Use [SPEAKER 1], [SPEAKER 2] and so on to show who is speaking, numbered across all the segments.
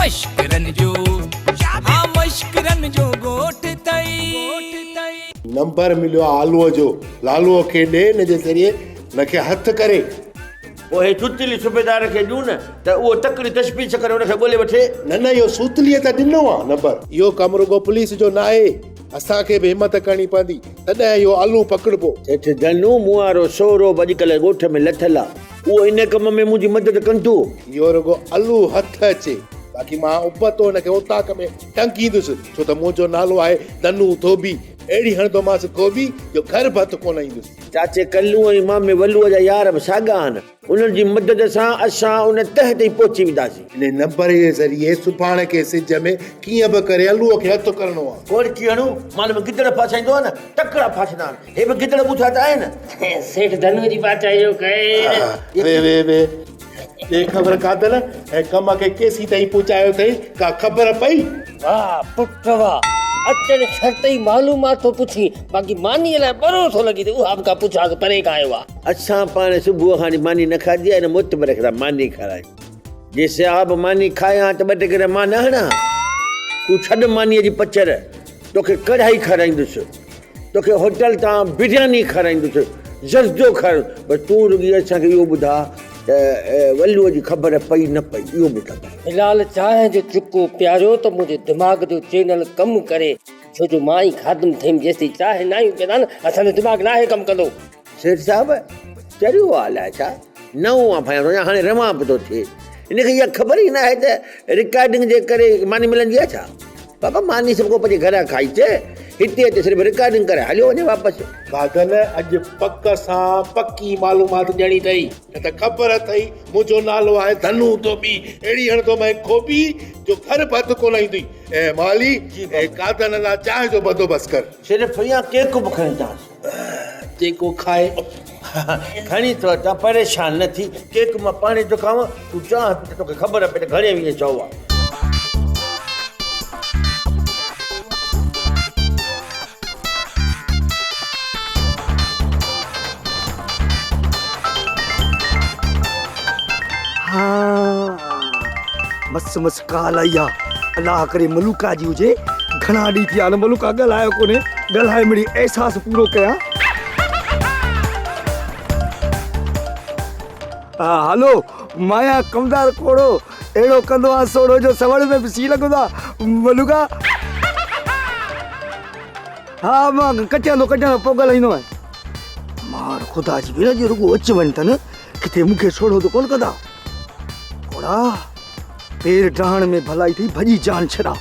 [SPEAKER 1] مشڪرن جو ها مشڪرن جو ڳوٺ ٿئي.
[SPEAKER 2] نمبر مليو آ آلوء جو لالوء کي ڏي ان جي ذريعي ان کي هٿ ڪري.
[SPEAKER 3] پوء هي سوتلي صوبيدار کي ڏيون نه ته اهو تڪڙي تشبيس ڪري ان کي ڳولي وٺي.
[SPEAKER 2] نه نه اهو سوتليء ته ڏنو آ نمبر. اهو ڪم رڳو پوليس جو ناهي اسان کي به همت ڪرڻي پوندي تڏهن اهو آلو پڪڙبو.
[SPEAKER 3] سيٺ ڌنو مون وارو سهرو به اڄڪلهه ڳوٺ ۾ لٿل آ. اهو ان ڪم ۾ منهنجي مدد ڪندو.
[SPEAKER 2] اهو رڳو الو هٿ اچي، باقي مان ابتو هن کي اوطاق ۾ ٽنگيندس، ڇو ته منهنجو نالو آهي ڌنو ڌوٻي، اهڙي هڻندومانس گوٻي جو گهر به هٿ ڪونه ايندس.
[SPEAKER 3] چاچي ڪلو ۽ مامي ولوء جا يار به ساڳا آهن، انهن جي مدد سان اسان ان تهه تائين پهچي وينداسين.
[SPEAKER 2] انهي نمبر جي ذريعي سڀاڻي کي سج ۾ ڪيئن به ڪري الوء کي هٿ ڪرڻو آهي.
[SPEAKER 3] ڪوڙڪي هڻون، مال ۾ گدڙ ڦاسائيندو آهي نه، تڪڙا ڦاسندا آهن. هي به گدڙ ٻوٿا ته آهن.
[SPEAKER 4] سيٺ ڌنو جي بادشاهي جو خير.
[SPEAKER 2] وي وي وي ڏي خبر قادر ۽ ڪم کي ڪيسين تائين پهچايو اٿئي ڪا خبر پئي.
[SPEAKER 4] واھ پٽ واھ اچڻ شرط ئي معلومات ٿو پڇين باقي مانيء لاء ٻرو ٿو لڳين ته اها به ڪا پڇاس پري کان آيو آ.
[SPEAKER 3] اسان پاڻ صبح کان وٺي ماني نه کاڌي آهي هن معتبر کي ٿا ماني کارايون. جي صاحب ماني کايان ته ٻه ٽي گرهه مان نه هڻان ها. تون ڇڏ مانيء جي پچر توکي ڪڙهائي کارائيندس. توکي هوٽل تان برياني کارائيندس، زردو کارائيندس، بس تون رڳي اسان کي اهو ٻڌاء ته ولوء جي خبر پئي نه پئي، اهو ٻڌاء بس.
[SPEAKER 4] بلال چانهه جو چڪو پياريو ته منهنجي دماغ جو چينل ڪم ڪري، ڇو جو مان ئي خادم ٿيم، جيستائين چانهه ناهيون پيئندا نه اسان جو دماغ ناهي ڪم ڪندو.
[SPEAKER 3] سيٺ صاحب، چريو آ الائي ڇا، نئون آ ڀانيان ٿو يا هاڻي روان به ٿو ٿئي. هن کي اها خبر ئي ناهي ته رڪارڊنگ جي ڪري ماني ملندي آ ڇا؟ بابا ماني سڀ ڪو پنهنجي گهران کائي اچي، هتي اچي صرف رڪارڊنگ ڪرائي هليو وڃي واپس.
[SPEAKER 2] بادل اڄ پڪ سان پڪي معلومات ڏيڻي اٿئي، نه ته خبر اٿئي منهنجو نالو آهي ڌنو ڌوٻي، اهڙي هڻندومانء کوٻي جو گهر به هٿ ڪونه ايندئي. اي مالهي، اي قادن لاء چانهه جو بندوبست ڪر.
[SPEAKER 3] صرف يا ڪيڪ به کڻي اچانس.
[SPEAKER 2] جيڪو کائي.
[SPEAKER 3] کڻي ٿو اچان، پريشان نه ٿي، ڪيڪ مان پاڻي ٿو کاوان، تون چانهه پي ته توکي خبر پئي ته گهڻي ويهين سئو آ.
[SPEAKER 5] ها مس مس ڪال آئي آ الله ڪري ملوڪا جي هجي گهڻا ڏينهن ٿي ويا آهن ملوڪا ڳالهايو ڪونهي ڳالهائي مڙئي احساس پورو ڪيان ها هلو مايا ڪمدار ڪوڙو اهڙو ڪندو آ سوڙو جو سوڙ ۾ به سي لڳندو آ ملوڪا ها مان ڪٽيان ٿو ڪٽيان ٿو پوء ڳالهائيندو آهيان مار خدا جي وير جي رڳو اچ وڃ اٿن ڪٿي مون کي سوڙهو ته ڪونه ڪندا ڪوڙا پير ڊاهڻ ۾ ڀلائي ٿي ڀڄي جان ڇڏاء.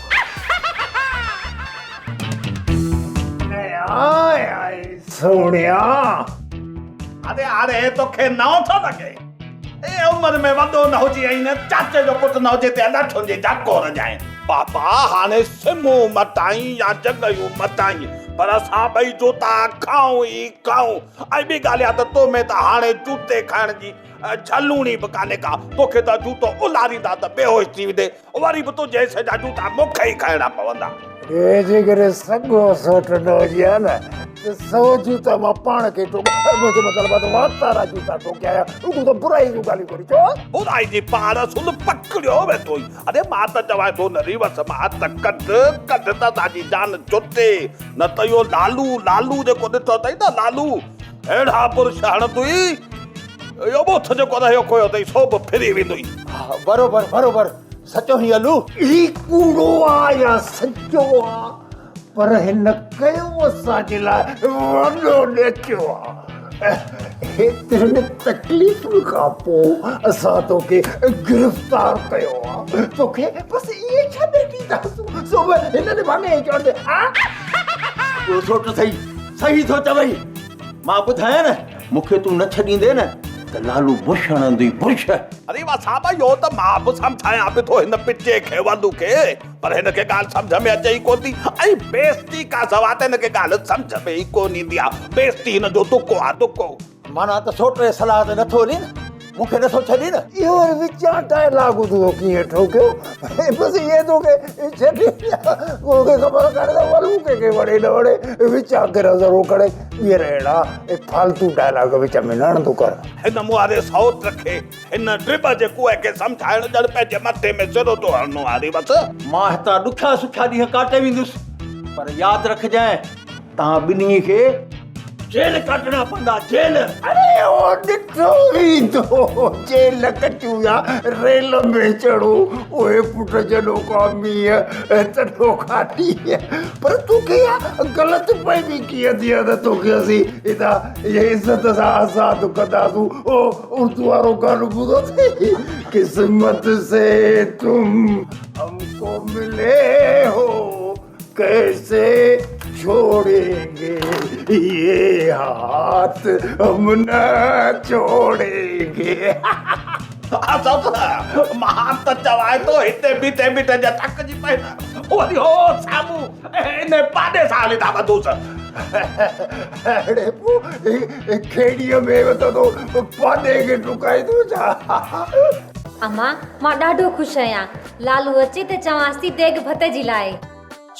[SPEAKER 6] آء آء سهڻيا. ادي هاڻي توکي نئون ٿو لڳي. اي عمر ۾ وڏو نه هجي ۽ نه چاچي جو پٽ نه هجي ته لٺن جي جاکو رڄائين. بابا هاڻي سمون مٽائين يا جڳهيون مٽائين پر اسان ٻئي جوتا کائون ئي کائون ۽ ٻي ڳالهه اها ته تو ۾ ته هاڻي جوتي کائڻ جي جهلوڻي به ڪانهي ڪا، توکي ته جوتو الاريندا ته بيهوش ٿي ويندين، وري به تنهنجي حصي جا جوتا مون کي ئي کائڻا پوندا.
[SPEAKER 7] ڙي جيڪڏهن سڳو سوٽ نه هجي ها نه ته سو جوتا مان پاڻ کي ٽوڪ منهنجو مطلب آهي ته وات وارا جوتا ٽوڪي آيا، رڳو ته برائي جون ڳالهيون ڪرين ڇو؟
[SPEAKER 6] برائي جي پاڙ سن پڪڙيو ويٺو آهين. اڙي مان ته چوانء ٿو نه ريوس مان هٿ ڪڍ، ڪڍ ته اسان جي جان ڇٽي، نه ته اهو لالو، لالو جيڪو ڏٺو اٿئي نه لالو، اهڙا برش هڻندوئي، اهو ٻوٿ جيڪو رهيو کوهيو اٿئي سو به ڦري ويندوئي.
[SPEAKER 7] ها بروبر بروبر سچو هين الو. هي ڪوڙو آ يا سچو آ پر هن ڪيو اسان جي لاء وڏو ڏچو آ. هيترين تڪليفن کان پوء اسان توکي گرفتار ڪيو آ. توکي بس ائين ڇڏي ڏينداسون سو به هن نڀاڳي ائين چوڻ تي آ.
[SPEAKER 3] سڳو سوٽ اٿئي صحيح ٿو چوئي. مان ٻڌايان نه مون کي تون نه ڇڏيندين نه ته لالو برش هڻندوئي برش.
[SPEAKER 6] اري وا صاحب اهو ته مان به سمجهايان به ٿو هن پٽي کي ولو کي پر هن کي ڳالهه سمجهه ۾ اچي ئي ڪونه ٿي ۽ بيستي کان سواء ته هن کي ڳالهه سمجهه ۾ ئي ڪونه ايندي آ بيستي هن جو دڪو آ دڪو.
[SPEAKER 3] معنيٰ ته سوٽ جي صلاح تي نٿو هلين.
[SPEAKER 7] مون کي نٿو ڇڏين نه. اهو وري وچان ڊائلاگ تو ڪيئن ٺوڪيو؟ بس ائين توکي ڇڏي مون کي خبر ڪانهي ته ولو ڪنهن کي وڻي نه وڻي، وچان ڪي نظرون کڻي ٻيهر اهڙا فالتو ڊائلاگ وچ ۾ نه هڻندو ڪر.
[SPEAKER 6] هن مون واري سئوٽ کي هن ڊرٻ جي ڪوئي کي سمجهائڻ ڄڻ پنهنجي مٿي ۾ سرو ٿو هڻڻو آهي بس.
[SPEAKER 8] مان هتان ڏکيا سکيا ڏينهن ڪاٽي ويندس پر ياد رکجانء توهان ٻنهي کي جيل ڪاٽڻا پوندا جيل.
[SPEAKER 7] اڙي اهو ڏٺو ويندو جيل ڪٽيون يا ريل ۾ چڙهون اهي پٽ جڏو ڪا مينهن تڏو ڪا ڏينهن پر توکي اها غلط فهمي ڪيئن ٿي آهي ته توکي اسين هتان عزت سان آزاد ڪنداسون اهو اردو وارو گانو ٻڌو اٿئي قسمت سي تم هم ڪو ملي هو ڪيسي ڇوڙينگي يي هاٿ هم نه ڇوڙينگي.
[SPEAKER 6] اسد، مان ته چوانء ٿو هتي بيٺي بيٺي جي ٿڪجي پئين ته وري هو سامهون انهي پاڏي سان هلي ٿا ٻڌونس.
[SPEAKER 7] اڙي پوء کيڙيء ۾ وتندو پاڏي کي ٽڪائيندو ڇا؟
[SPEAKER 9] امان، مان ڏاڍو خوش آهيان. لالو اچي ته چوانس ٿي ديڳ ڀت جي لاء.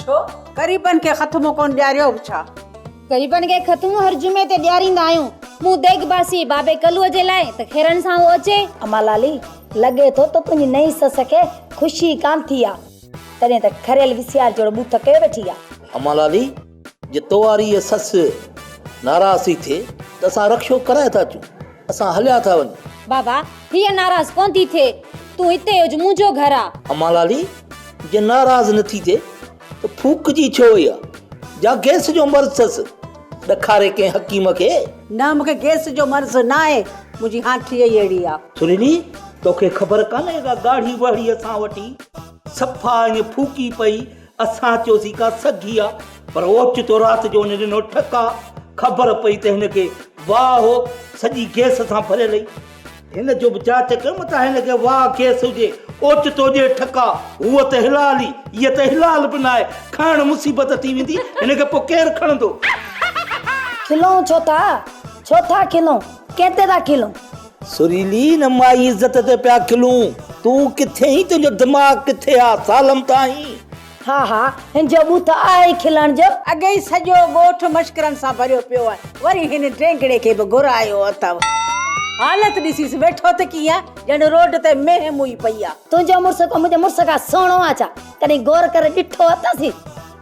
[SPEAKER 10] ڇو؟ غريبن کي ختمو ڪونه ڏياريو هو ڇا؟
[SPEAKER 9] غريبن کي ختمو هر جمعي تي ڏياريندا آهيون. مون ديڳ باسي بابي ڪلوء جي لاء ته خيرن سان هو اچي.
[SPEAKER 11] امان لالي، لڳي ٿو ته تنهنجي نئين سس کي خوشي ئي ڪانه ٿي آ. تڏهن ته کريل وسيار جهڙو ٻوٿ ڪيو ويٺي آ.
[SPEAKER 12] امان لالي، جي تو واري هيء سس ناراض ٿي ٿئي ته اسان رڪشو ڪرائي ٿا اچون. اسان هليا ٿا وڃون.
[SPEAKER 9] بابا، هيء ناراض ڪونه ٿي ٿئي. تون هتي هج، منهنجو گهر آ.
[SPEAKER 12] امان لالي، جي ناراض نه ٿي ٿئي ته ڦوڪجي ڇو وئي آ؟ جا گئس جو مرض اٿس، ڏکاري ڪنهن حڪيم کي.
[SPEAKER 10] نه، مون کي گئس جو مرض ناهي، منهنجي هانٺي ئي اهڙي آ.
[SPEAKER 12] سريلي، توکي خبر ڪانهي ڪا ڳاڙهي وهڙي اسان وٽ ئي صفا ائين ڦوڪي پئي، اسان چيوسين ڪا سگهي آ، پر اوچتو رات جو هن ڏنو ٺڪا، خبر پئي ته هن کي واهه سڄي گئس سان ڀريل هئي. هن جو به جاچ ڪيو متان هن کي واهه گئس هجي، اوچتو ڏي ٺڪا، هوء ته حلال ئي، هيء ته حلال به ناهي، کڻڻ مصيبت ٿي ويندي، هن کي پوء ڪير کڻندو؟
[SPEAKER 11] کلون ڇو ٿا؟ ڇو ٿا کلون؟ ڪنهن تي ٿا کلون؟
[SPEAKER 12] سريلي نه مائي عزت تي پيا کلون، تون ڪٿي آهين تنهنجو دماغ ڪٿي آ، ظالم ته آهين.
[SPEAKER 11] ها ها هن جو ٻوٿ آهي ئي کلڻ جو.
[SPEAKER 10] اڳي ئي سڄو ڳوٺ مشڪرن سان ڀريو پيو آهي، وري هن ڊينگڙي کي به گهرايو اٿو. حالت ڏسيس ويٺو ته ڪيئن ڄڻ روڊ تي مينهن موئي پئي آ.
[SPEAKER 11] تنهنجو مڙس ڪو منهنجي مڙس کان سهڻو آ ڇا؟ ڪڏهن غور ڪري ڏٺو اٿس؟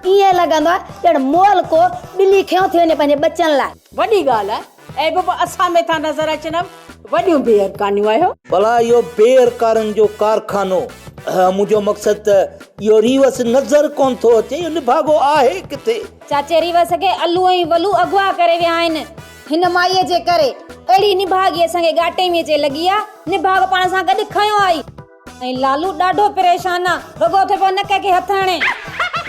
[SPEAKER 11] ائين لڳندو آ ڄڻ مئل ڪو ٻلي کنيو ٿي وڃي پنهنجي ٻچن لاء.
[SPEAKER 10] وڏي ڳالهه آهي. عيب به اسان ۾ ٿا نظر اچنم، وڏيون بي ارڪانيون آهيو.
[SPEAKER 12] ڀلا اهو بي ارڪارن جو ڪارخانو، منهنجو مقصد ته اهو ريوس نظر ڪونه ٿو اچي، اهو نڀاڳو آهي ڪٿي؟
[SPEAKER 9] چاچي ريوس کي الو ۽ ولو اغوا ڪري ويا آهن، هن مائيء جي ڪري. اهڙي نڀاڳي اسان کي ڳاٽي ۾ اچي لڳي آ، نڀاڳ پاڻ سان گڏ کنيو آئي. ۽ لالو ڏاڍو پريشان آ، رڳو اٿي پيو نڪ کي هٿ هڻي.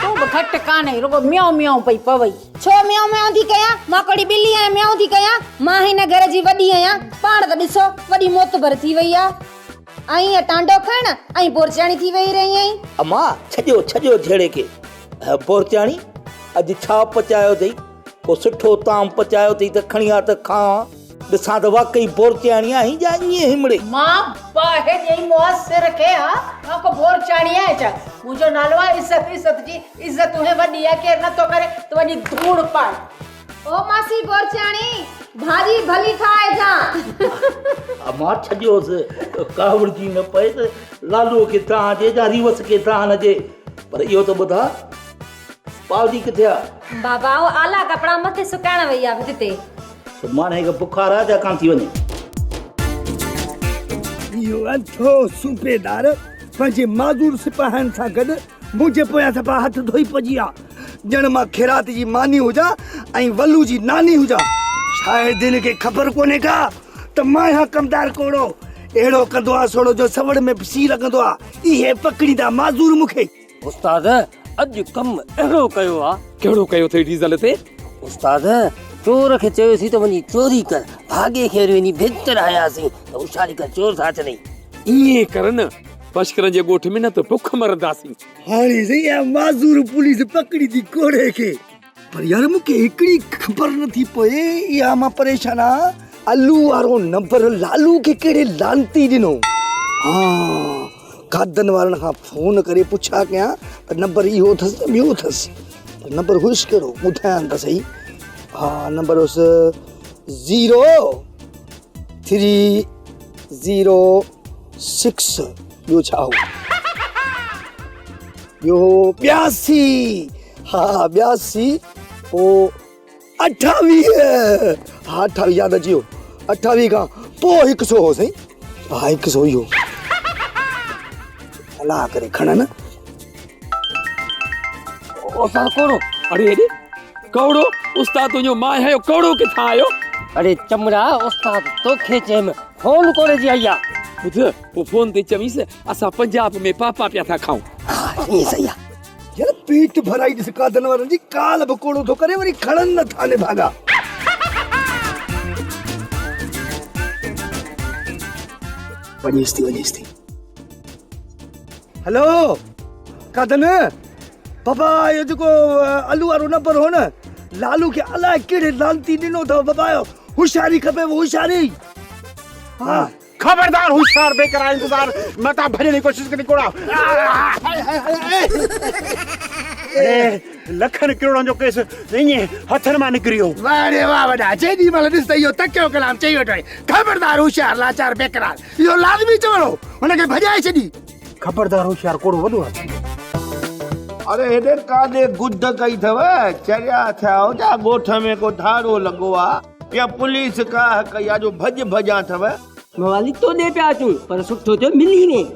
[SPEAKER 10] تون به گهٽ ڪانهين، رڳو ميائون ميائون پئي پوئي.
[SPEAKER 9] ڇو ميائون ميائون ٿي ڪيان؟ مان ڪهڙي ٻلي آهيان ميائون ٿي ڪيان؟ مان هن گهر جي وڏي آهيان، پاڻ ته ڏسو وڏي معتبر ٿي وئي آ. ائين ٽانڊو کڻ ۽ بورچياڻي ٿي ويهي رهي آهين.
[SPEAKER 12] اما، ڇڏيو ڇڏيو جهيڙي کي. بورچياڻي، اڄ ڇا پچايو اٿئي؟ ڪو سٺو طعام پچايو اٿئي ته کڻي آ ته کان، ڏسان ته واقعي بورچياڻي آهين يا ائين همڙي.
[SPEAKER 10] مان باهه ڏيئي مؤثر کي ها، مان ڪو بورچياڻي آهيان ڇا؟ منهنجو نالو آهي عزت، عزت جي عزت اهي وڏي آهي، ڪير نٿو ڪري ته وڃي ڌوڙ پائي.
[SPEAKER 9] او ماسي بورچياڻي، ڀاڄي ڀلي ٺاهجان.
[SPEAKER 12] امان ڇڏيوس، ڪاوڙجي نه پئي ته لالوء کي دانهن ڏي يا ريوس کي دانهن نه ڏي، پر اهو ته ٻڌاء پاوجي ڪٿي آ؟
[SPEAKER 9] بابا اهو آلا ڪپڙا مٿي سڪائڻ وئي آ ڀت تي.
[SPEAKER 12] سڀاڻي کي بخار آ جا ڪان ٿي وڃي.
[SPEAKER 5] اهو انڌو صوبيدار پنهنجي معذور سپاهين سان گڏ منهنجي پويان صفا هٿ ڌوئي پئجي ويا، ڄڻ مان خيرات جي ماني هجان ۽ ولو جي ناني هجان. شايد هن کي خبر ڪونهي ڪا ته مان آهيان ڪمدار ڪوڙو. اهڙو ڪندو آ سوڙو جو سوڙ ۾ به سيء لڳندو آ. اهي پڪڙيندا معذور مون کي.
[SPEAKER 4] استاد اڄ ڪم اهڙو ڪيو آ.
[SPEAKER 13] ڪهڙو ڪيو اٿئي ڊيزل تي؟
[SPEAKER 4] استاد چور کي چيوسين ته وڃي چوري ڪر، ڀاڳي کي وري وڃي ڀت رهاياسين ته هوشياري ڪر چور ٿا اچنئي.
[SPEAKER 13] ائين ڪر نه بشڪرن جي ڳوٺ ۾ نه ته بک مرنداسين.
[SPEAKER 5] هاڻي سائين اها معذور پوليس پڪڙي ٿي ڪوڙهي کي. پر يار مون کي هڪڙي خبر نه ٿي پوي اها مان پريشان آهيان. الو وارو نمبر لالو کي ڪهڙي لعنتي ڏنو؟ ها کاڌن وارن کان فون ڪري پڇا ڪيان ته نمبر اهو اٿس يا ٻيو اٿس. پر نمبر هيس ڪهڙو ٻڌايان ته سهي. ها نمبر هيس زيرو ٿري زيرو سڪس ٻيو ڇا هو؟ ٻيو هو 82 ها 82 پوء 28 ها 28 ياد اچي ويو 28 کان پوء هڪ سو هو سائين ها هڪ سو ئي هو الله ڪري کڻن
[SPEAKER 4] استاد ڪوڙو
[SPEAKER 13] اڙي هيڏي ڪوڙو استاد تنهنجو مان آهيان اهو ڪوڙو ڪٿان آيو
[SPEAKER 4] اڙي چمڙا استاد توکي چيم فون ڪوڙي جي آئي آ
[SPEAKER 13] ٻڌ پوء فون تي چوينس اسان پنجاب ۾ پاپا پيا ٿا کائون
[SPEAKER 5] ها ائين صحيح آ يار پيٽ ڀرائي ڏس کاڌن وارن جي ڪال به ڪوڙو ٿو ڪري وري کڻن نه ٿا نڀاڳا. وڃيس ٿي وڃيس ٿي. هلو کاڌن بابا اهو جيڪو الو وارو نمبر هو نه لالو کي الائي ڪهڙي لعنتي ڏنو اٿو بابا هوشياري کپي هوشياري ها
[SPEAKER 7] خبردار هوشيار بيقرار انتظار متان ڀڄڻ جي ڪوشش ڪندين ڪوڙا. اڙي لکن ڪروڙن جو ڪيس ائين هٿن مان نڪري ويو.
[SPEAKER 14] واهه ڙي واهه وڏا جيڏي مهل ڏس ته اهو تڪيو ڪلام چئي ويٺو آهين خبردار هوشيار لاچار بيقرار اهو لازمي چوڻو هو هن کي ڀڄائي ڇڏي.
[SPEAKER 7] خبردار هوشيار ڪوڙو وڏو آهي.
[SPEAKER 3] اڙي هيڏي ڪاڏي گڊ ڪئي اٿو چريا ٿيا آهيو ڇا ڳوٺ ۾ ڪو ڌاڙو لڳو آ. يا پوليس ڪاهه ڪئي آ جو ڀڄ ڀڄان اٿو.
[SPEAKER 4] موالي تو ڏي پيا اچون پر سٺو ٿيو ملي وئين.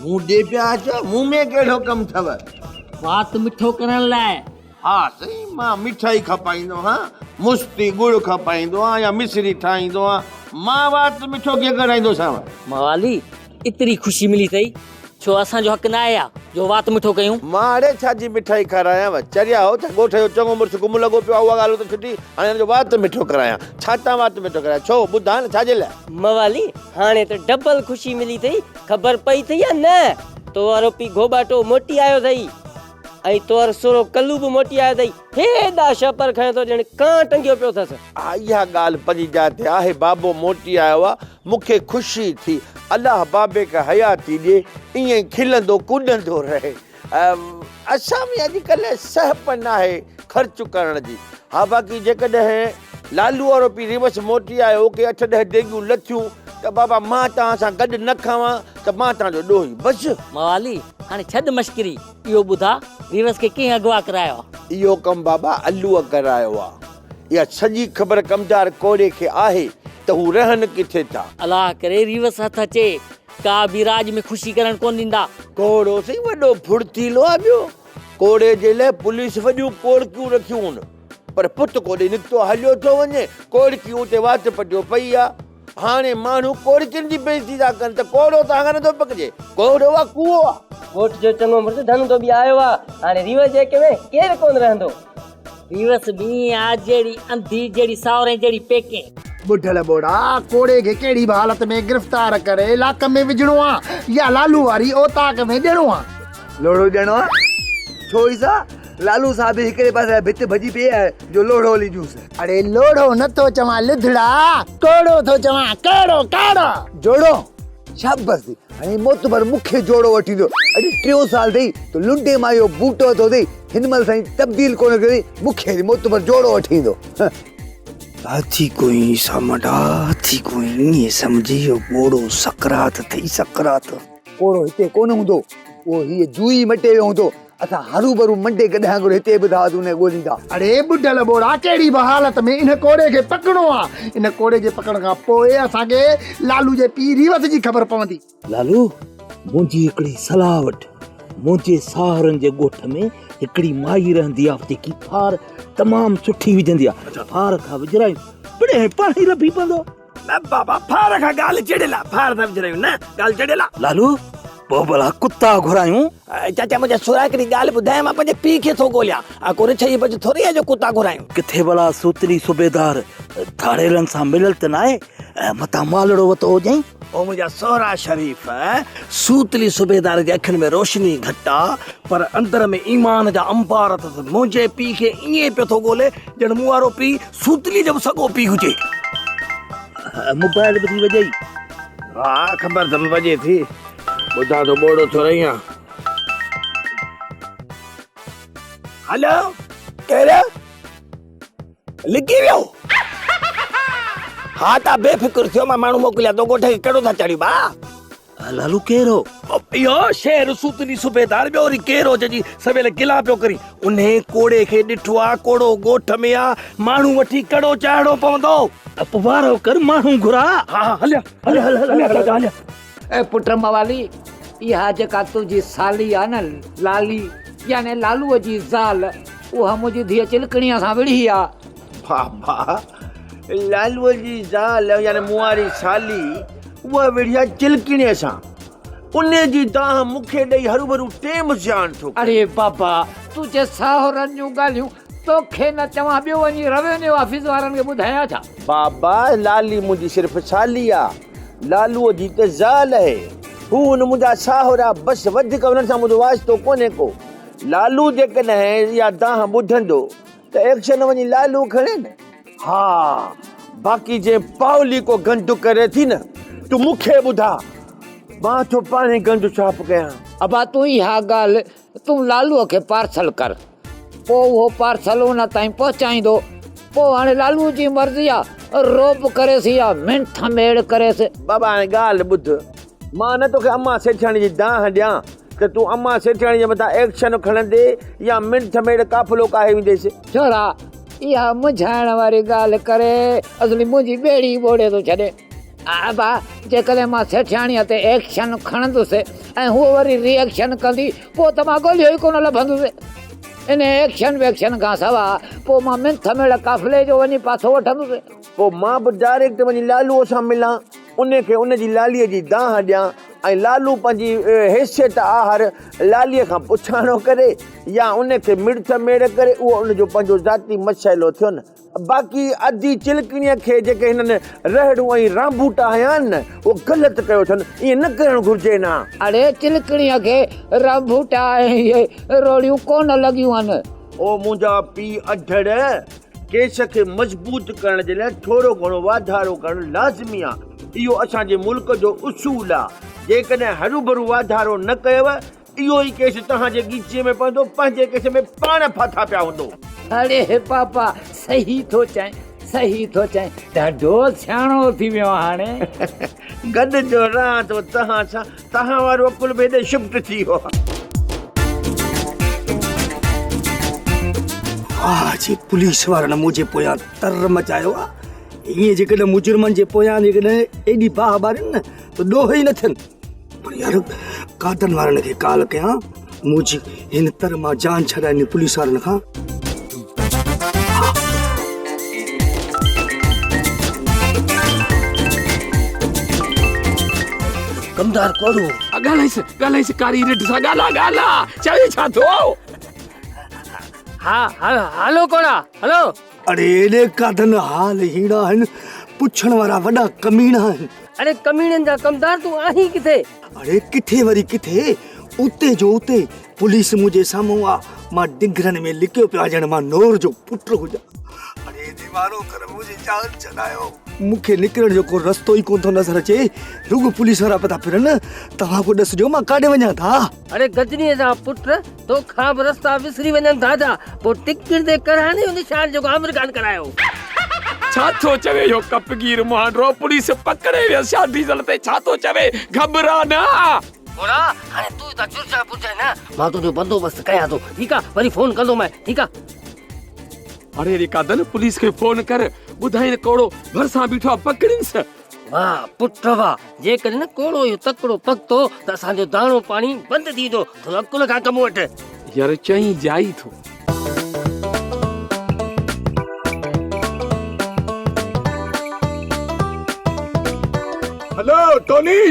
[SPEAKER 3] مون ڏي پيا اچو مون ۾ ڪهڙو ڪم اٿو.
[SPEAKER 4] وات مٺو ڪرڻ لاء.
[SPEAKER 3] ها سائين مان مٺائي کپائيندو هان مستي ڳڙ کپائيندو هان يا مصري ٺاهيندو هان مان وات مٺو ڪيئن ڪرائيندوسانو.
[SPEAKER 4] موالي ايتري خوشي ملي اٿئي ڇو اسان جو حق ناهي ها جو وات مٺو ڪيون.
[SPEAKER 3] مان اڙي ڇا جي مٺائي کارايانو؟ چريا هو ڇا؟ ڳوٺ جو چڱو مڙس گم لڳو پيو آهي اها ڳالهه ته ڇٽي، هاڻي هن جو وات مٺو ڪرايان. ڇا تان وات مٺو ڪرايان؟ ڇو؟ ٻڌاء نه ڇا جي لاء؟
[SPEAKER 4] موالي، هاڻي ته ڊبل خوشي ملي اٿئي، خبر پئي اٿئي يا نه؟ تو وارو پيء گهوٻاٽو موٽي آيو اٿئي ۽ تو وارو سهرو ڪلو به موٽي آيو اٿئي. هيڏا شهپر کنيو اٿو ڄڻ ڪانء ٽنگيو پيو اٿس.
[SPEAKER 3] ها اها ڳالهه پنهنجي جاء تي آهي، بابو موٽي آيو آ، مون کي خوشي ٿي. الله بابي کي حياتي ڏي، ائين ئي کلندو ڪڏندو رهي. اسان ۾ اڄڪلهه سهپ ناهي خرچ ڪرڻ جي. ها باقي جيڪڏهن لالو وارو پيء ريوس موٽي آيو، ڪي اٺ ڏهه ديڳيون لٿيون ته بابا مان توهان سان گڏ نه کاوان ته مان توهان جو ڏوهي. بس.
[SPEAKER 4] موالي، هاڻي ڇڏ مشڪري، اهو ٻڌاء ريوس کي ڪنهن اغوا ڪرايو آ؟
[SPEAKER 3] اهو ڪم بابا الوء ڪرايو آ. اها سڄي خبر ڪمدار ڪوڙي کي آهي ته هو رهن ڪٿي ٿا.
[SPEAKER 4] الله ڪري ريوس هٿ اچي، ڪا به راڄ ۾ خوشي ڪرڻ ڪونه ڏيندا.
[SPEAKER 3] ڪوڙو سائين وڏو ڦڙتيلو آ ٻيو ڪوڙي جي لئه پوليس وڏيون ڪوڙڪيون رکيون هن پر پٽ ڪوڏي نڪتو هليو ٿو وڃي ڪوڙڪيون اتي وات پٽيو پئي آ. هاڻي ماڻهو ڪوڙڪين جي بيعزتي ٿا ڪن ته ڪوڙو توهان کان نٿو پڪجي، ڪوڙو آ ڪوئو آ.
[SPEAKER 4] ڳوٺ جو چڱو مڙس ڌن ڌوٻي آيو آ، هاڻي ريوس جي اک ۾ ڪير ڪونه رهندو. ريوس به ائين آ جهڙي انڌي، جهڙي ساهورين جهڙي پيڪين.
[SPEAKER 14] ٻڍل ٻوڙا، ڪوڙي کي ڪهڙي به حالت ۾ گرفتار ڪري لاڪ ۾ وجهڻو آ يا لالو واري اوطاق ۾ ڏيڻو آ.
[SPEAKER 5] لوڙهو ڏيڻو آ؟ ڇو عيسيٰ، لالو صاحب جي هڪڙي پاسي ڀت ڀڄي پئي آهي جو لوڙهو هلي ڏيونس.
[SPEAKER 14] اڙي لوڙهو نه ٿو چوان لڌڙا، ڪوڙو ٿو چوان، ڪوڙو ڪوڙو.
[SPEAKER 5] جوڙو؟ شابس ٿي، هاڻي معتبر مون کي جوڙو وٺي ڏيو. اڄ ٽيون سال اٿئي ته لنڊي مان اهو بوٽ ورتو اٿئي، هن مهل تائين تبديل ڪونه ڪيو اٿئي، مون کي وري معتبر جوڙو وٺي ايندو. هٿي ڪوئي سامنڊا، هٿي ڪوئي ائين سمجهي اهو ٻوڙو سقراط اٿئي سقراط. ڪوڙو هتي ڪونه هوندو، اهو هيء جوئي مٽي ويو هوندو. اسان هروڀرو منڊي گڏهه وانگر هتي به ٿا ان کي ڳوليندا.
[SPEAKER 14] اڙي ٻڍل ٻوڙا ڪهڙي به حالت ۾ ان ڪوڙي کي پڪڙڻو آ. ان ڪوڙي جي پڪڙڻ کان پوء اسان کي لالو جي پيء ريوس جي خبر پوندي.
[SPEAKER 12] لالو منهنجي هڪڙي صلاح وٺ. منهنجي ساهرن جي ڳوٺ ۾ هڪڙي مائي رهندي آ جيڪي ڦار تمام سٺي وجهندي آ. ڦار کان وجهرايون پڙهي پاڻ ئي لڀي پوندو.
[SPEAKER 15] نه بابا ڦار کان ڳالهه جڙيل آ، ڦار ٿا وجهرايون نه ڳالهه جڙيل آ.
[SPEAKER 12] لالو، پوء ڀلا ڪتا گهرايون؟
[SPEAKER 15] چاچا منهنجا سهرا هڪڙي ڳالهه ٻڌايان مان پنهنجي پيء کي ٿو ڳوليان. ڪو رڇ جي بچ ٿوري آ جو ڪتا گهرايون.
[SPEAKER 12] ڪٿي ڀلا سوتلي صوبيدار ڌاڙيلن سان مليل ته ناهي، متان مالڙو وتو هجئين.
[SPEAKER 15] او منهنجا سهرا شريف، سوتلي صوبيدار جي اکين ۾ روشني گهٽ آ، پر اندر ۾ ايمان جا انبار اٿس. منهنجي پيء کي ائين پيو ٿو ڳولي ڄڻ مون وارو پيء سوتلي جو به سڳو پيء هجي. موبائل به ٿي وڄئي.
[SPEAKER 3] ها خبر اٿم وڄي ٿي. ٻڌان ٿو ٻوڙو ٿو رهين آ.
[SPEAKER 15] هلو ڪير؟ لڪي ويو؟ ها تان بي فڪر ٿيو مان ماڻهو موڪليان ٿو ڳوٺ کي ڪهڙو ٿا چاڙهيون ڀاء. لالو ڪير هو؟ اهو شهر سوتلي صوبيدار ٻيو وري ڪير هو جنهن جي سويل گلا پيو ڪرين. انهي ڪوڙي کي ڏٺو آ، ڪوڙو ڳوٺ ۾ آ، ماڻهو وٺي ڪڙو چاڙهڻو پوندو. اپ وارو ڪر ماڻهو گهراء. ها ها هليا هليا هليا چاچا هليا.
[SPEAKER 16] اي پٽ موالي، اها جيڪا تنهنجي سالي آ نه لالي يعني لالوء جي زال، اها منهنجي ڌيء چلڪڻيء سان وڙهي آ.
[SPEAKER 3] بابا، لالوء جي زال يعني مون واري سالي اها وڙهي آ چلڪڻيء سان. انهيء جي دانهن مون کي ڏئي هروڀرو ٽيم زيان ٿو ڪري.
[SPEAKER 16] اڙي بابا، تنهنجي ساهرن جون ڳالهيون توکي نه چوان ٻيو وڃي روينيو آفيس وارن کي ٻڌايان ڇا؟
[SPEAKER 3] بابا، لالي منهنجي صرف سالي آ، لالوء جي ته زال اهي. هو هن منهنجا ساهرا بس وڌيڪ انهن سان منهنجو واسطو ڪونهي ڪو. لالو جيڪڏهن اها دانهن ٻڌندو ته ايڪشن وڃي لالو کڻي نه. ها باقي جي پاولي ڪو گند ڪري ٿي نه تون مون کي ٻڌاء مان ٿو پاڻهي گند صاف ڪيان.
[SPEAKER 16] ابا تون اها ڳالهه تون لالوء کي پارسل ڪر پوء اهو پارسل ان تائين پهچائيندو پوء هاڻي لالوء جي مرضي آ روب ڪريس يا منٿ ميڙ ڪريس.
[SPEAKER 3] بابا هاڻي ڳالهه ٻڌ مان نه توکي امان سيٺياڻي جي دانهن ڏيان ته تون امان سيٺياڻي جي مٿان ايڪشن کڻندي يا منٿ ميڙ قافلو ڪاهي وينديس.
[SPEAKER 16] ڇورا اها منجهائڻ واري ڳالهه ڪري اصلي منهنجي ٻيڙي ٻوڙي ٿو ڇڏي. ابا جيڪڏهن مان سيٺياڻيء تي ايڪشن کڻندس ۽ هوء وري ري ايڪشن ڪندي پوء ته مان ڳولهيو ئي ڪونه لڀندس. انهي ايڪشن ويڪشن کان سوا پوء مان منٿ ميڙ قافلي جو وڃي پاسو وٺندس.
[SPEAKER 3] پوء مان به ڊائريڪٽ وڃي لالوء سان ملان، ان کي ان جي لاليء جي دانهن ڏيان ۽ لالو پنهنجي حيثيت آهر لاليء کان پڇاڻو ڪري يا ان کي مڙٿ ميڙ ڪري، اهو ان جو پنهنجو ذاتي مسئلو ٿيو نه. باقي ادي چلڪڻيء کي جيڪي هنن رهڙون ۽ رانڀوٽا هنيا آهن نه، اهو غلط ڪيو اٿن، ائين نه ڪرڻ گهرجي نه.
[SPEAKER 16] اڙي چلڪڻيء کي رانڀوٽا ۽ اهي روڙيون ڪونه لڳيون آهن.
[SPEAKER 3] او منهنجا پيء اڍڙ! ڪيس کي مضبوط ڪرڻ جي لاء ٿورو گهڻو واڌارو ڪرڻ لازمي آ. اهو اسان جي ملڪ جو اصول آ. جيڪڏهن هروڀرو واڌارو نه ڪيو، اهو ئي ڪيس توهان جي ڳچيء ۾ پوندو، پنهنجي ڪيس ۾ پاڻ ڦاٿا پيا هوندو.
[SPEAKER 16] اڙي پاپا صحيح ٿو چئين، صحيح ٿو چئين، ڏاڍو سياڻو ٿي ويو آهين هاڻي.
[SPEAKER 3] گڏ جو رهان ٿو توهان سان، توهان وارو عقل به هيڏي شفٽ ٿي ويو آ.
[SPEAKER 5] آه جي پوليس وارن منهنجي پويان تر مچايو آ. ائين جيڪڏهن مجرمن جي پويان جيڪڏهن ايڏي باهه ٻارين نه ته ڏوهه ئي نه ٿين. پر يار قادن وارن کي ڪال ڪيان منهنجي هن تر مان جان ڇڏائين پوليس وارن کان.
[SPEAKER 4] ڪمدار ڪوڙو.
[SPEAKER 13] ڳالهائيس ڳالهائيس ڪاري رڍ سان ڳالها ڳالها چوي ڇا ٿو.
[SPEAKER 4] ها هلو ڪوڙا هلو.
[SPEAKER 5] اڙي ايڏي ڪاڌن حال هيڻا آهن پڇڻ وارا وڏا ڪميڻا آهن.
[SPEAKER 4] اڙي ڪميڻن جا ڪمدار تون آهين ڪٿي؟
[SPEAKER 5] اڙي ڪٿي وري ڪٿي اتي جو اتي پوليس منهنجي سامهون آ مان ڊنگرن ۾ لڪيو پيو آهيان ڄڻ مان نور جو پٽ هجان. اڙي ديوانو ڪر منهنجي جان ڇڏايو. مون کي نڪرڻ جو ڪو رستو ئي ڪونه ٿو نظر اچي رڳو پوليس وارا پيا ٿا ڦرن توهان ڪو ڏس ڏيو مان ڪاڏي وڃان ٿا.
[SPEAKER 4] اڙي گجنيء جا پٽ توکان به رستا وسري وڃن ٿا ڇا؟ پوء ٽڪر تي ڪرهاڻي جو نشان جيڪو عامر خان ڪرايو.
[SPEAKER 13] ڇا ٿو چوي اهو ڪپگير مهانڊو پوليس پڪڙي ويس ڇا ڊيزل تي ڇا ٿو چوي گهٻرا نه.
[SPEAKER 4] ڀولا هاڻي تون هتان چرچا پرچائي نه مان تنهنجو بندوبست ڪيان ٿو ٺيڪ آ وري فون ڪندومانء ٺيڪ آ.
[SPEAKER 13] اڙي اڙي قادن پوليس کي فون ڪر ٻڌائين ڪوڙو ڀرسان بيٺو آ پڪڙينس.
[SPEAKER 4] واھ پٽ واھ جيڪڏهن نه ڪوڙو اهو تڪڙو پڪتو ته اسان جو داڻو پاڻي بند ٿي ويندو ٿورو عقل کان ڪم وٺ.
[SPEAKER 13] يار چئين جائي ٿو.
[SPEAKER 17] هلو ٽوني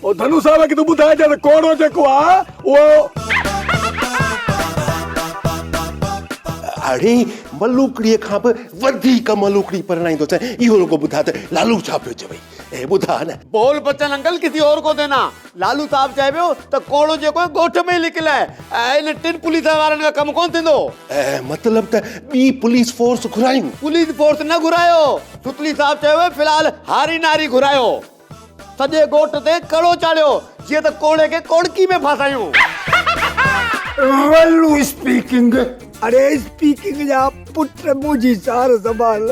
[SPEAKER 17] او ڌنو صاحب کي تون ٻڌائجان ته ڪوڙو جيڪو آ اهو.
[SPEAKER 2] اڙي ملوڪڙيء کان به وڌيڪ ملوڪڙي پرڻائيندوسين اهو رڳو ٻڌاء ته لالو ڇا پيو چوي. آهي ٻڌاء نه.
[SPEAKER 18] بول بچن انڪل ڪسي اور ڪو دينا. لالو صاحب چئي پيو ته ڪوڙو جيڪو آهي ڳوٺ ۾ ئي لڪيل آهي ۽ ان ٽن پوليس وارن کان ڪم ڪونه ٿيندو.
[SPEAKER 2] مطلب ته ٻي پوليس فورس گهرايون.
[SPEAKER 18] پوليس فورس نه گهرايو. ستلي صاحب چيو في الحال هاري ناري گهرايو. سڄي ڳوٺ تي ڪڙو چاڙهيو جيئن ته ڪوڙي کي ڪوڙڪي ۾ ڦاسايون.
[SPEAKER 7] ولو اسپيڪنگ.
[SPEAKER 5] اڙي اسپيڪنگ جا پٽ منهنجي سار سنڀال.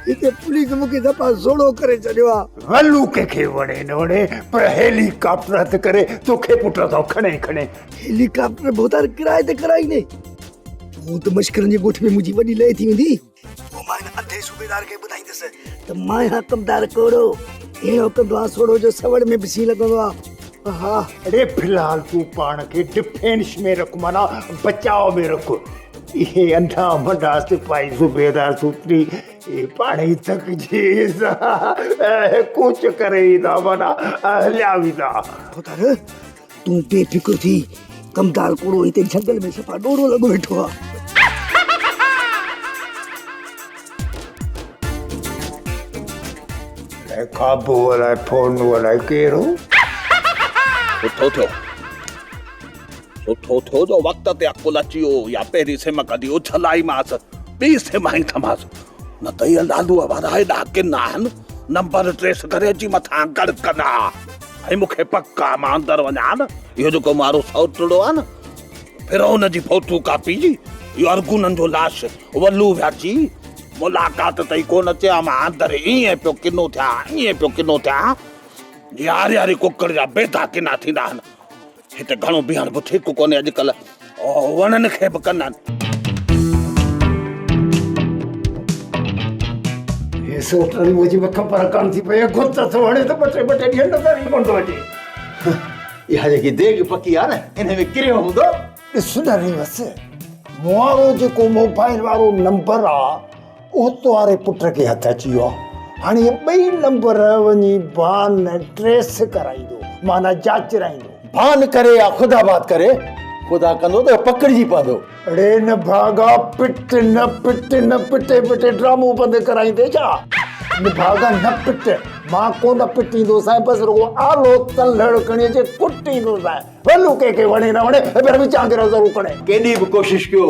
[SPEAKER 5] هتي پوليس مون کي صفا سوڙهو ڪري ڇڏيو آ.
[SPEAKER 7] ولو ڪنهن کي وڻي نه وڻي پر هيلي ڪاپٽر هٿ ڪري توکي پٽ ٿو کڻي کڻي.
[SPEAKER 5] هيلي ڪاپٽر ڀوتار ڪرائي تي ڪرائيندي. پوء ته مشڪرن جي ڳوٺ ۾ منهنجي وڏي لئي ٿي ويندي. پوء مان هن انڌي صوبيدار کي ٻڌائيندس ته مان آهيان ڪمدار ڪوڙو. اهڙو ڪندو آ سوڙهو جو سوڙ ۾ به سين لڳندو آ. ها.
[SPEAKER 7] اڙي في الحال تون پاڻ کي ڊفينس ۾ رک معنيٰ بچاء ۾ رک. اهي انڌا منڊا سپاهي صوبيدار سوتري اهي پاڻ ئي ٿڪجي ڪوچ ڪري ويندا معنيٰ هليا ويندا.
[SPEAKER 5] ڀوتار تون بي فڪر ٿي ڪمدار ڪوڙو هتي جهنگل ۾ صفا ڏوڙو لڳو ويٺو آ.
[SPEAKER 7] الائي کاٻو الائي فون الائي ڪير هو.
[SPEAKER 6] سٺو ٿيو. سٺو ٿيو جو وقت تي عقل اچي ويو يا پهرين سم ڪڍي اڇلائيمانس، ٻي سم هنئي ٿمانس. نه ته اهي لالوء وارا ايڏا ڪنا آهن، نمبر ٽريس ڪري اچي مٿان ڪڙڪندا. ۽ مون کي پڪ آ مان اندر وڃان نه، اهو جيڪو مارو سئوٽڙو آ نه، فرعون جي فوٽو ڪاپي جي، اهو ارغونن جو لاش ولو وياچي، ملاقات تائين ڪونه اچي ها، مان اندر ائين پيو ڪنو ٿيان، ائين پيو ڪنو ٿيان، جيئن آرياري ڪڪڙ جا بيدا ڪنا ٿيندا آهن. هتي گهڻو بيهڻ به ٺيڪ ڪونهي اڄڪلهه وڻن کي به ڪن آهن.
[SPEAKER 7] هي سوٽ منهنجي به خبر ڪانه ٿي پئي گهت ٿو هڻي ته ٻه ٽي ٻه ٽي ڏينهن نظر ئي ڪونه ٿو اچي.
[SPEAKER 8] اها جيڪي ديڳ پڪي آهي نه ان ۾ ڪريو هوندو.
[SPEAKER 7] ڏس نه ريوس مون وارو جيڪو موبائل وارو نمبر آ اهو تو واري پٽ کي هٿ اچي ويو آ. هاڻي اهي ٻئي نمبر وڃي بان ٽريس ڪرائيندو معنيٰ جاچرائيندو.
[SPEAKER 8] بان ڪري يا خدا آباد ڪري، خدا ڪندو ته پڪڙجي پوندو.
[SPEAKER 7] اڙي نه ڀاڳا پٽ نه پٽ نه پٽي پٽي ڊرامو بند ڪرائيندي ڇا؟ نڀاڳا نه پٽ مان ڪونه پٽيندوسانء بس رڳو آلو تلهڙ کڻي اچي ڪٽيندوسانء. ولو ڪنهن کي وڻي نه وڻي پر وچان ڪري ضرور کڻي.
[SPEAKER 8] ڪيڏي به ڪوشش ڪيو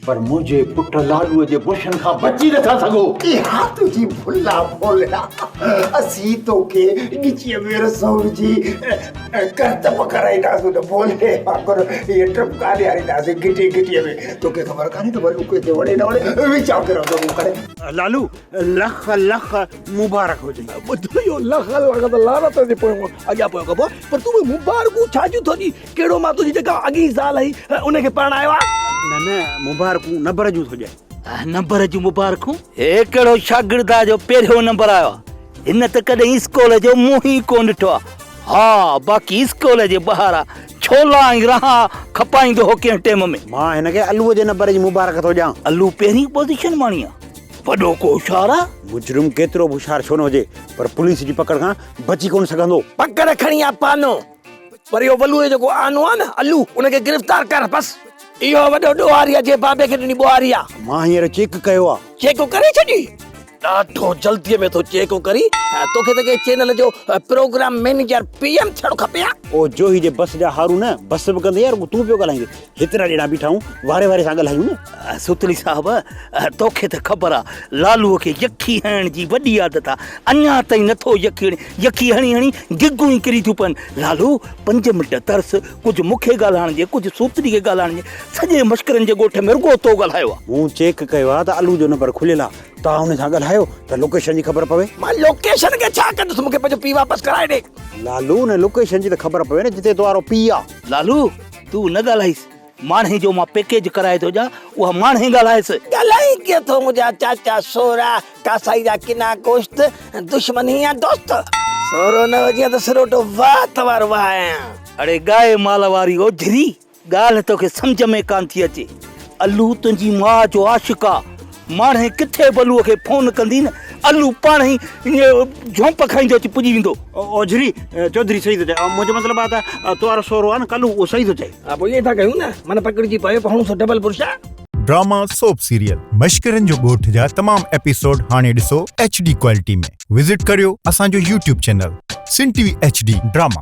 [SPEAKER 8] پر منهنجي پٽ لالوء جي برشن کان بچي نٿا سگهو.
[SPEAKER 7] اها تنهنجي ڀل آ ڀولڙا. اسين توکي ڳچيء ۾ رسو وجهي ڪرتب ڪرائينداسون ته ڀولڙي وانگر ائين ٽپڪا ڏيارينداسين گهٽي گهٽيء ۾ توکي خبر ڪانهي ته ولو ڪنهن کي وڻي نه وڻي وچان ڪري ضرور کڻي.
[SPEAKER 8] لالو لک لک مبارڪ هجي.
[SPEAKER 15] ٻڌ اهو لک لک ته لعنت جي پويان اڳيان پيو ڪبو آهي پر تون به مبارڪون ڇا جون ٿو ڏين ڪهڙو مان تنهنجي جيڪا اڳين زال هئي ان کي پرڻايو آهي.
[SPEAKER 8] نه نه مبارڪون نمبر جون ٿو ڏين.
[SPEAKER 12] نمبر جون مبارڪون؟ هي ڪهڙو شاگرد آهي جو پهريون نمبر آيو آهي. هن ته ڪڏهن اسڪول جو منهن ئي ڪونه ڏٺو آهي. ها باقي اسڪول جي ٻاهران ڇولا ۽ رها کپائيندو هو ڪنهن ٽيم ۾.
[SPEAKER 8] مان هن کي الوء جي نمبر جي مبارڪ ٿو ڏيان.
[SPEAKER 12] الو پهرين پوزيشن ماڻي آهي. وڏو ڪو هوشيار آ.
[SPEAKER 8] مجرم ڪيترو به هوشيار ڇو نه هجي پر پوليس جي پڪڙ کان بچي ڪونه سگهندو.
[SPEAKER 15] پڪڙ کڻي آ پانو پر اهو ولوء جو جيڪو آنو آ نه الو ان کي گرفتار ڪر بس اهو وڏو ڏوهاري آ جنهن بابي کي ڏني ٻوهاري آ.
[SPEAKER 8] مان هينئر چيڪ ڪيو آ.
[SPEAKER 15] چيڪ ڪري ڇڏي. ڏاڍو جلدي ۾ ٿو چيڪ ڪرين توکي ته ڪنهن چينل جو پروگرام مئنيجر پي ايم ٿيڻ کپي ها.
[SPEAKER 8] او جوهي جي بس جا هارون نه بس به ڪندي يار تون پيو ڳالهائيندين هيترا ڄڻا بيٺا آهيون واري واري سان ڳالهايون نه.
[SPEAKER 12] ستلي صاحب توکي ته خبر آ لالوء کي يکي هڻڻ جي وڏي عادت آ اڃا تائين نٿو يکي هڻي يکي هڻي هڻي گگون ئي ڪري ٿيون پون لالو پنج منٽ ترس ڪجهه مون کي ڳالهائڻ ڏي ڪجهه سوتري کي ڳالهائڻ ڏي سڄي مشڪرن جي ڳوٺ ۾ رڳو تو ڳالهايو آ.
[SPEAKER 8] مون چيڪ ڪيو آ ته الو جو نمبر کليل آ توهان ان سان ڳالهايو ته لوڪيشن جي خبر پوي.
[SPEAKER 15] مان لوڪيشن کي ڇا ڪندس مون کي پنهنجو پيء واپس ڪرائي ڏي.
[SPEAKER 8] لالو ان لوڪيشن جي ته خبر پوي نه جتي توهارو پيء آ.
[SPEAKER 12] لالو تون نه ڳالهائيس ماڻهي جو مان پيڪيج ڪرائي ٿو ڏيان اها ماڻهي ڳالهائيس.
[SPEAKER 15] ڳالهائين ڪيئن ٿو منهنجا چاچا سورا ڪاسائي جا ڪنا گوشت دشمن هي يا دوست. سورو نه هجين ته سروٽو وات وارو وهايان.
[SPEAKER 12] اڙي ڳائي مال واري اوجهري ڳالهه توکي سمجهه ۾ ڪانه ٿي اچي. الو تنهنجي ماء جو عاشق آ. ماڻهي ڪٿي به الوء کي فون ڪندين، الو پاڻهي ائين جهونپ کائيندو اچي پڄي ويندو.
[SPEAKER 8] اوجهري، چوڌري صحيح ٿو چئي. منهنجو مطلب آ ته تو وارو سورو آ نه ڪلو، اهو صحيح ٿو چئي.
[SPEAKER 15] ها پوء ائين ٿا ڪيون نه، من پڪڙجي پيو پوء هڻون سو ڊبل برشا.
[SPEAKER 19] ڊراما سوپ سيريل مشڪرن جو ڳوٺ جا تمام ايپيسوڊ هاڻي ڏسو ايڇ ڊي ڪوالٽي ۾ وزٽ ڪريو اسان جو YouTube channel Sindh T V H D drama.